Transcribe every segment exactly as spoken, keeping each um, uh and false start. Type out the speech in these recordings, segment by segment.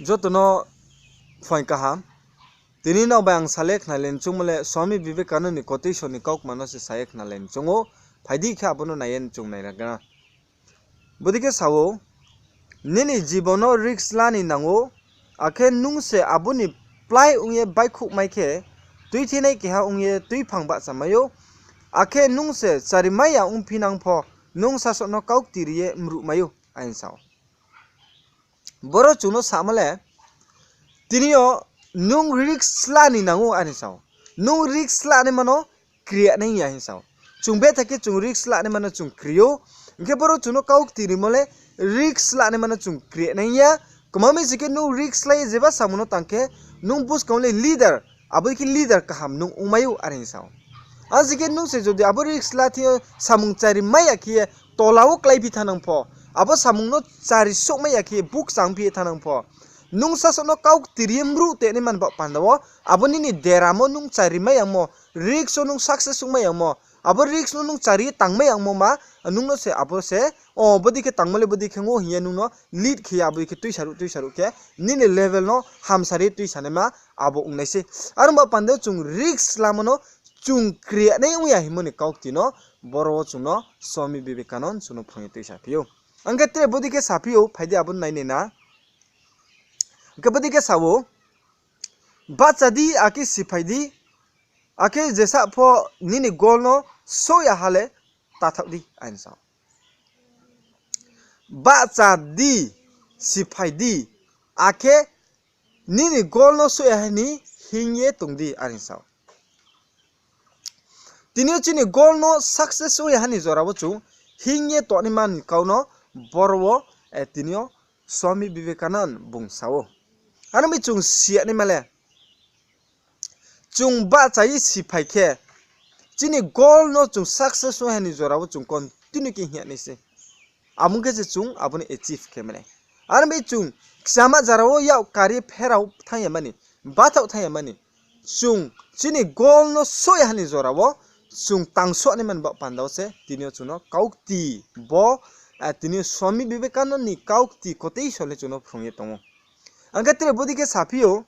Joto no phuaing kaham. Tini nrao bai ang sa le khnalai ni choungmo le Swami Vivekananda ni quotation ni kaukma no se sa ye khnalai ni choung ou. Phai di khe abo no nai ye chung nai ra gna. Bodei khe sa ou, nini jibon no risk la ni nang ou, akhe nung se abo ni plái ong ye baihkhouhmai khe, tuithenai keha ong ye tuiphang bahchamai ou, akhe nung se charimai ya ongphinang pho, nung sasaoh no kaukti ri ye mruhmai ou, are sa ou. Boro chung no samo le, tini yo nung risk la ni nang ou, are sa ou. Nung risk la naima no kri ya nai ya hing sa ou. Chung betha khe chung risk la naima no chung kri ou. Hing khe boro chung no kaukti rimo le risk la naima no chung kri ya nai ya. Kma mi sing khe nung risk la ye jeba samung no tang khe, nung buskang le leader, abo dei khe leader kaham nung ongmai ou, are hing sa ou. Are sing khe nung se jodi abo risk la thing yo samung charimai ya khe ye tola wo kláiphi thanng nang pho, abo samung no chari souhmai ya khe ye bukchangphi ye thanng nang pho, nung sasaoh no kaukti ri ye mruh te naima ni baoh panda wo, abo nini deramo nung charimai yangmo, risk wo nung success ongmai yangmo, abo risk no nung chari ye tangmai yangmo ma, nung no se abo se, o bodei khe tangmo le bodei khe ong ou hing ye nung no lead khe ye abo dei khe tuisa ruh tuisa ruh khe, nini level no hamsa ri tuisa naima abo ong nai sei. Are ong baoh panda wo chung risk lamo no chung kri ya nai ong ya hingmo ni kaukti no, boro wo chung no Swami Vivekananda chung no phrung ye tuisaphi ou. Ang khe tre bodei khe saphi ou, phai di abo no nai nai na. Ang khe bodei khe sa ou, bahcha di, akhe siphai di, akhe jesa pho nini goal no souh ya ha le tathaoh di, are sa ou. Bahcha di, siphai di, akhe nini goal no souh ya ha ni hing ye tong di, are sa ou. Tini yo chini goal no success ong ya ha ni jora wo chung hing ye tongnaima ni kau no boro wo, tini yo Swami Vivekananda bung sa ou. Are mi chung si ya naima le, chung bahcha ye siphai khe, chini goal no chung success ong ya ha ni jora wo chung continue khe hing ya nai sei. Abo ong khe se chung abo no achieve khe mai nai. Are mi chung kchama jora wo yak kar ye pherao thanng ya mani, bathaoh thanng ya mani, chung chini goal no souh ya ha ni jora wo chung tangsoh naima ni baoh panda wo se tini yo chung no kaukti bo, tini yo Swami Vivekananda ni kaukti quotation le chung no phrung ye tong ou. Ang khe tre bodei khe saphi ou,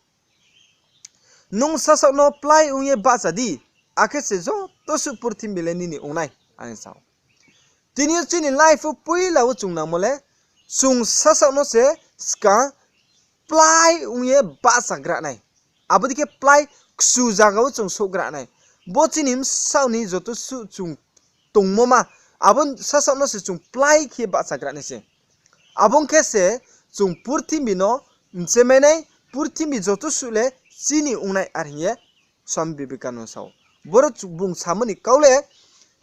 nung sasaoh no plái ong ye bahcha di, akhe se joto suh purthimbi le nini ong nai, are sa ou. Tini yo chini life wo poila wo chung nangmo le, chung sasaoh no se skang plái ong ye bahchagra nai. Abo dei khe plái kchu zaga wo chung souhgra nai. Bo chini bsaoh ni joto suh chung tongmo ma, abo sasaoh no se chung plái khe bahchagra nai se. Abo ong khe se chung purthimbi no mchemai nai, purthimbi joto suh le chini ong nai, are hing ye Swami Vivekananda sa ou. Boro bung samo ni kau le,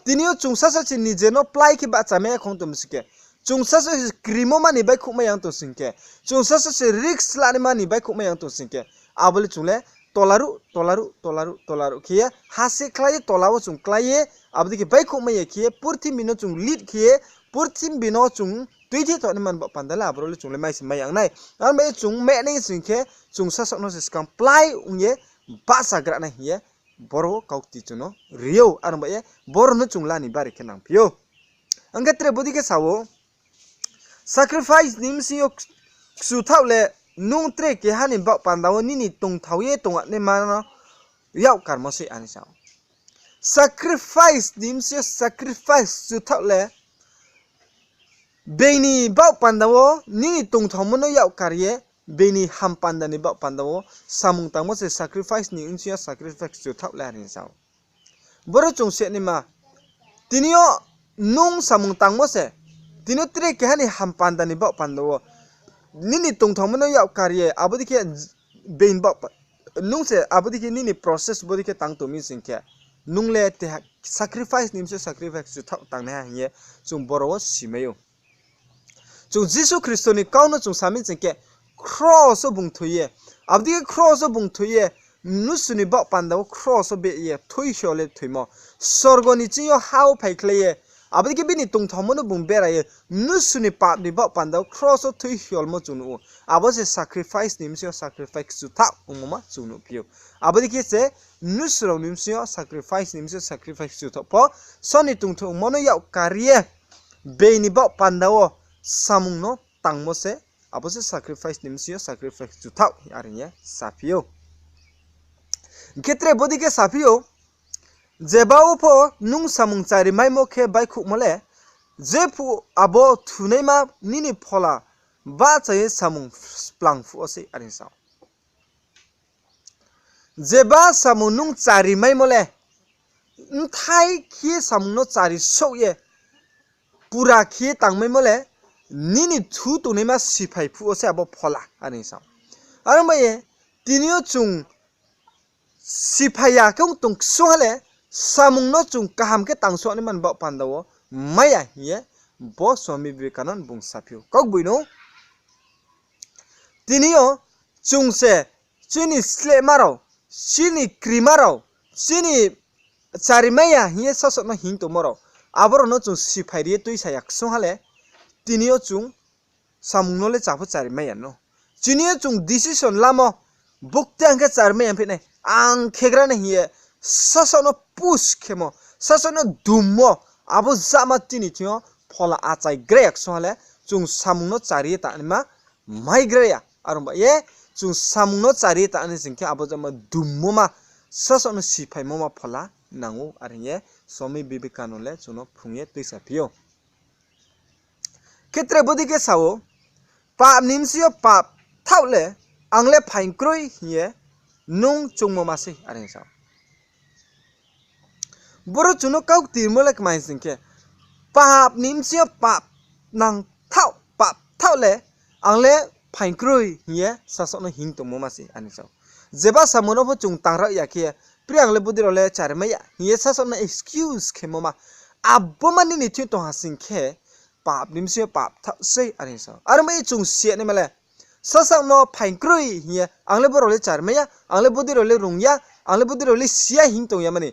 tini yo chung sasaoh se nije no plái khe bahchamai ya khong tong sing khe, chung sasaoh se krimo mani baihkhouhmai ya tong sing khe, chung sasaoh se risk lanaima ni baihkhouhmai ya tong sing khe, abo le chung le tolaruh, tolaruh, tolaruh, tolaruh khe ye, ha se klái ye, tola wo chung klái ye, abo dei khe baihkhouhmai ya khe ye, purthimbi no chung lead khe ye, purthimbi no chung tuithe tongnaima ni baoh panda le aboro le chung le mai se mai ya nai. Aro bai ye chung meh nai sing khe, chung sasaoh no se skang plái ong ye bahchagra nai hing ye, boro wo kaukti chung no ri ou, aro bai ye boro no chung la ni bari khe nangphi ou. Ang khe tre bodei khe sa ou, sacrifice ni bsing yo kchuthaoh le nung tre keha ni baoh panda wo nini tongthao ye tongnaima no yak karmo sei, are sa ou. Sacrifice ni bsing yo sacrifice kchuthaoh le, being ni baoh panda wo nini tongthaomo no yak kar ye, being ni ham panda ni baoh panda wo samung tangmo se sacrifice ni bsing yo sacrifice kchuthaoh le, are sa ou. Boro chung se naima, tini yo nung samung tangmo se, tini yo tre keha ni ham panda ni baoh panda wo nini tongthaomo no yak kar ye, abo dei khe being baoh pa-, nung se abo dei khe nini process bodei khe tang tong mi sing khe, nung le teha sacrifice ni bsing yo sacrifice kchuthaoh tangnaiha hing ye chung boro wo simai ou. Chung Jisu Khristo ni kau no chung sa mi sing khe, kros wo bung thoi ye, abo dei khe kros wo bung thoi ye, mnusu ni baoh panda wo kros wo beh ye thoi hyo le thoimo, sorgo ni ching yo ha wo phaikhlai ye, abo dei khe bini tongthaomo no bung bera ye, mnusu ni pap ni baoh panda wo kros wo thoi hyolmo chung nuh ou. Abo se sacrifice ni bsing yo sacrifice kchuthaoh ongmo ma chung nuhphi ou. Abo dei khe se mnusu rao ni bsing yo sacrifice ni bsing yo sacrifice kchuthaoh pho, soni tongthaomo no yak kar ye, being ni baoh panda wo samung no tangmo se abo se sacrifice ni bsing yo sacrifice chuthaoh, are hing ye saphi ou. Khe tre bodei khe saphi ou, jeba wo pho nung samung charimaimo khe baihkhouhmo le, jephuh abo thunaima nini phola bahcha ye samung splang phuh wo sei, are hing sa ou. Jeba samung nung charimaimo le, bthai khe samung no chari souh ye, pura khe tangmaimo le, nini thu tongnaima siphai phuh wo se abo phola, are hing sa ou. Are ong bai ye, tini yo chung siphai ya khe ong tong ksung ha le, samung no chung kaham khe tang souh naima ni baoh panda wo mai ya hing ye bo Swami Vivekananda bung saphi ou. Kaugboino, tini yo chung se chini slehma rao, chini krima rao, chini charimai ya hing ye sasaoh no hing tongmo rao, abo rao no chung siphai ri ye tuisa ya ksung ha le, tini yo chung samung no le chapho charimai ya no. Chini yo chung decision lamo, bukti ang khe charimai ya phi nai, ang khegra nai hing ye sasaoh no push khemo, sasaoh no dummo, abo jama chini thing yo phola achai gra ya ksung ha le, chung samung no chari ye tangnaima mai gra ya. Are ong bai ye, chung samung no chari ye tang ni sing khe abo jama dummo ma, sasaoh no siphaimo ma phola nang ou, are hing ye Swami Vivekananda le chung no phrung ye tuisa phi ou. Khe tre bodei khe sa ou, pap ni bsing yo pap thaoh le, ang le phaing kroi hing ye nung choungmo ma sei, are hing sa ou. Boro chung no kau ktirmo le kma hing sing khe, pap ni bsing yo pap nang thaoh, pap thaoh le, ang le phaing kroi hing ye sasaoh no hing tongmo ma sei, are hing sa ou. Jeba samung no pho chung tangra ya khe, pri ang le bodei rao le charimai ya hing ye sasaoh no excuse khemo ma, abo ma nini thing yo tong ha sing khe, pap ni bsing yo pap thaoh sei, are hing sa ou. Are ong bai ye chung si ya naima le, sasaoh no phaing kroi hing ye, ang le bo rao le charimai ya, ang le bodei rao le rung ya, ang le bodei rao le si ya hing tong ya mani,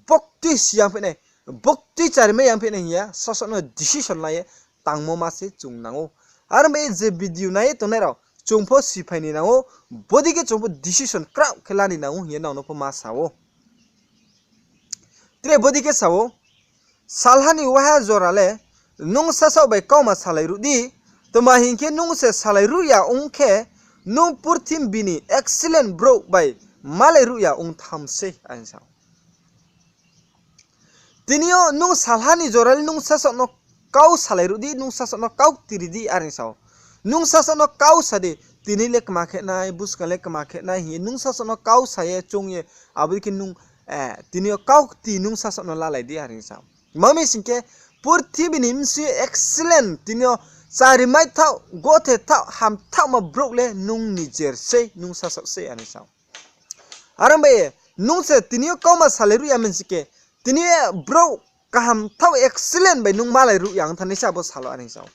bukti si ya phi nai, bukti charimai ya phi nai hing ye sasaoh no decision la ye tangmo ma se chung nang ou. Are ong bai ye je video nai ye tongnai rao, chung pho siphai ni nang ou, bodei khe chung pho decision kraoh khe la ni nang ou hing ye nang no pho ma sa ou. Tre bodei khe sa ou, salha ni waha jora le nung sasaoh bai kauma salai ruh di, tma hing khe nung se salai ruh ya ong khe, nung purthimbi ni excellent brouh bai malai ruh ya ong tham sei, are hing sa ou. Tini yo nung salha ni jora le nung sasaoh no kau salai ruh di, nung sasaoh no kau ktiri di, are hing sa ou. Nung sasaoh no kau sa di, tini le kma khe nai, buskang le kma khe nai hing ye nung sasaoh no kau sa ye choung ye, abo dei khe nung, tini yo kau kti nung sasaoh no lalai di, are hing sa ou. Tma mi sing khe, purthimbi ni bsing yo excellent, tini yo charimai thaoh, gothe thaoh, hamthaohma brouh le nung nijer sei, nung sasaoh sei, are hing sa ou. Are ong bai ye, nung se tini yo kauma salai ruh ya mi sing khe, tini yo brouh kahamthaoh excellent bai nung malai ruh ya ong thanng nai se abo sal wo, are hing sa ou.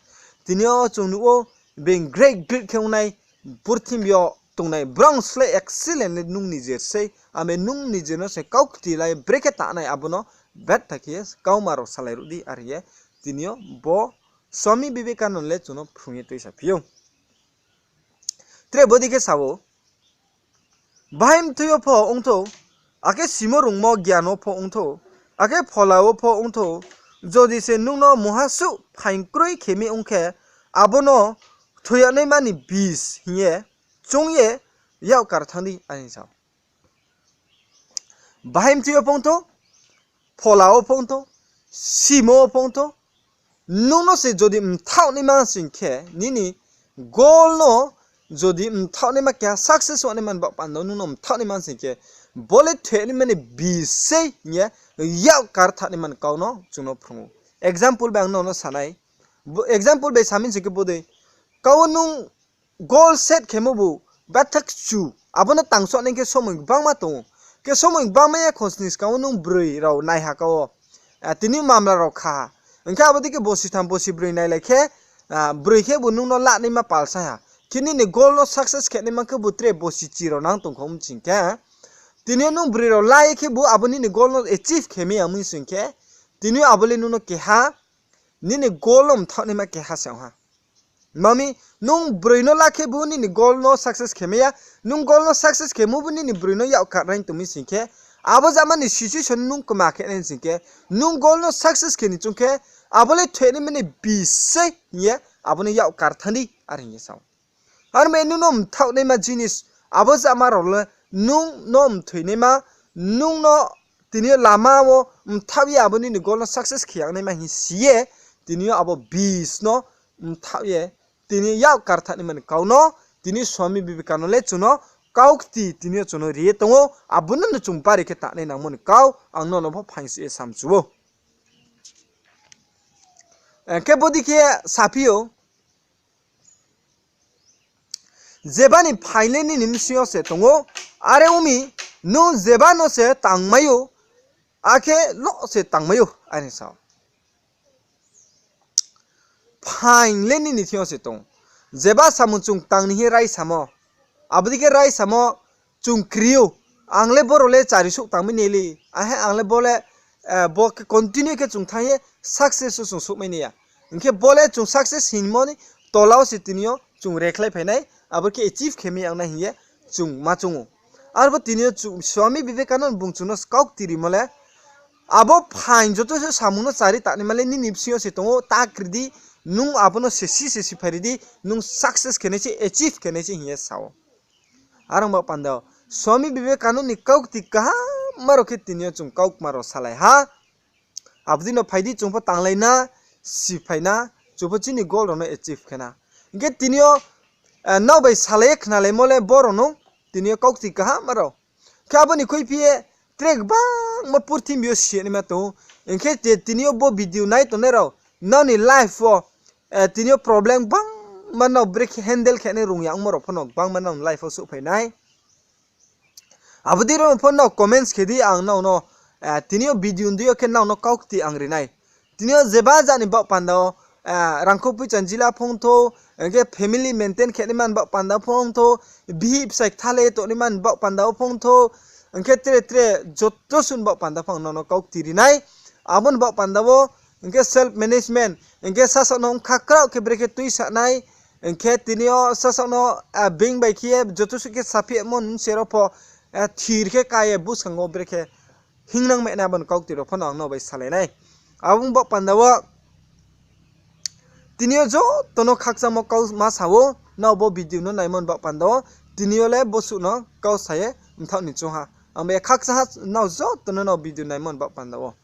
Tini yo chung nuh ou, being great great khe ongnai, purthimbi yo tongnai brao slái excellent le nung nijer sei, abo nung nijer no se kau kti la ye brekhe tangnai abo no betha khe ye kauma rao salai ruh di, are hing ye tini yo bo Swami Vivekananda le chung no phrung ye tuisa phi ou. Tre bodei khe sa ou, bahai mthoi yo pho ongthou, akhe simo rungmo gian wo pho ongthou, akhe phola wo pho ongthou, jodi se nung no mungha suh phaing kroi khe mi ong khe, abo no thoi yagnaima ni bis hing ye choung ye yak kar thanng di, are hing sa ou. Bahai mthoi yo pho ongthou, phola wo pho ongthou, simo wo pho ongthou, nung no se jodi mthaoh naima sing khe, nini goal no jodi mthaoh naima keha success ong naima ni baoh panda wo nung no mthaoh naima sing khe, bo le thoi yagnaima ni bis sei hing ye yak kar thanng naima ni kau no chung no phrung ou. Example bai ang nung no sa nai, example bai sa mi sing khe bodei, kau nung goal set khemo bu betha kchu, abo no tangsoh nai khe somoi gbangma tong ou. Khe somoi gbangma ya khosni skang wo nung broi rao naiha kau wo, tini mamla rao kha ha. Hing khe abo dei khe bosi tham bosi broi nailai khe, broi khe bu nung no lanaima pal sa ha. Khe nini goal no success khe naima khe bu tre bosi chi rao nang tong kho mi sing khe, tini yo nung broi rao la ye khe bu abo nini goal no achieve khe mi ya mi sing khe, tini yo abo le nung no keha, nini goal no mthaoh naima keha se ong ha. Mami, nung broi no la khe bu nini goal no success khe mai ya, nung goal no success khemo bu nini broi no yak kar nai tong mi sing khe, abo jama ni situation nung kma khe nai sing khe, nung goal no success khe ni choung khe, abo le thoi yagnaima ni bis sei hing ye, abo no yak kar thanng di, are hing ye sa ou. Aro mi nung no mthaoh naima jinis, abo jama rao le nung no mthoinaima, nung no tini yo lama wo mthaoh ye abo nini goal no success khe yag naima hing si ye, tini yo abo bis no mthaoh ye, tini yo yak kartha naima ni kau no, tini Swami Vivekananda le chung no kau kti tini yo chung no ri ye tong ou, abo no no chung bari khe tangnai nangmo ni kau, ang no no pho phaing si ye samchu ou. Khe bodei khe saphi ou, jeba ni phaing le nini bsing yo se tong ou, are ong mi, nung jeba no se tangmai ou, akhe lo se tangmai ou, are sa ou. Phaing le nini thing yo se tong ou. Jeba samung chung tang ni hing raisamo, abo dei khe raisamo chung kri ou. Ang le boro le chari souh tangmai nai le, ahe ang le bo le, bo khe continue khe chung thanng ye success wo chung souhmai nai ya. Hing khe bo le chung success hingmo ni tola wo se tini yo chung rekhlai phai nai, abo khe achieve khe mai yag nai hing ye chung ma choung ou. Arpho tini yo Swami Vivekananda bung chung no kau kti rimo le, abo phaing joto se samung no chari tangnaima le nini bsing yo se tong ou, ta kri di, nung abo no sesi sesi phai ri di, nung success khe nai se, achieve khe nai se hing ye sa ou. Are ong baoh panda wo Swami Vivekananda ni kau kti kaham rao khe tini yo chung kaukma rao salai ha. Abo dei no phai di, chung pho tanglai na, siphai na, chung pho chini goal rao no achieve khe na. Hing khe tini yo nrao bai salai ye khnalaimo le boro no tini yo kau kti kaham rao. Khe abo ni khuiphi ye tre gbangma purthimbi yo si naima tong ou. Hing khe je tini yo bo video nai tongnai rao, nrao ni life wo tini yo problem gbangma nrao brekhe handle khe nai rung yagmo rao pho no gbangma nrao ni life wo souhphai nai. Abo dei rao pho nrao comments khe di, ang nrao no tini yo video ni dei yo khe nrao no kau kti ang ri nai. Tini yo jeba jat ni baoh panda wo, rangkhou poicha jila phongthou, hing khe family maintain khe naima ni baoh panda wo phongthou, bihih bsai kthalai ye tongnaima ni baoh panda wo phongthou, hing khe tre tre joto suh ni baoh panda pho ang nrao no kau kti ri nai. Abo ni baoh panda wo, hing khe self management, hing khe sasaoh no bkha kraoh khe brekhe tuisa nai, hing khe tini yo sasaoh no being bai khe ye joto suh khe saphi yagmo nung se rao pho, thir khe ka ye buskang wo brekhe hingnang mai nai, abo ni kau kti rao pho no ang nrao bai salai nai. Abo ni baoh panda wo tini yo joto no khakchangmo kau ma sa ou, nrao bo video no naimo ni baoh panda wo, tini yo le bo suh no kau sa ye mthaoh ni choung ha. Ang bai khakchang ha nrao joto no nrao video naimo ni baoh panda wo.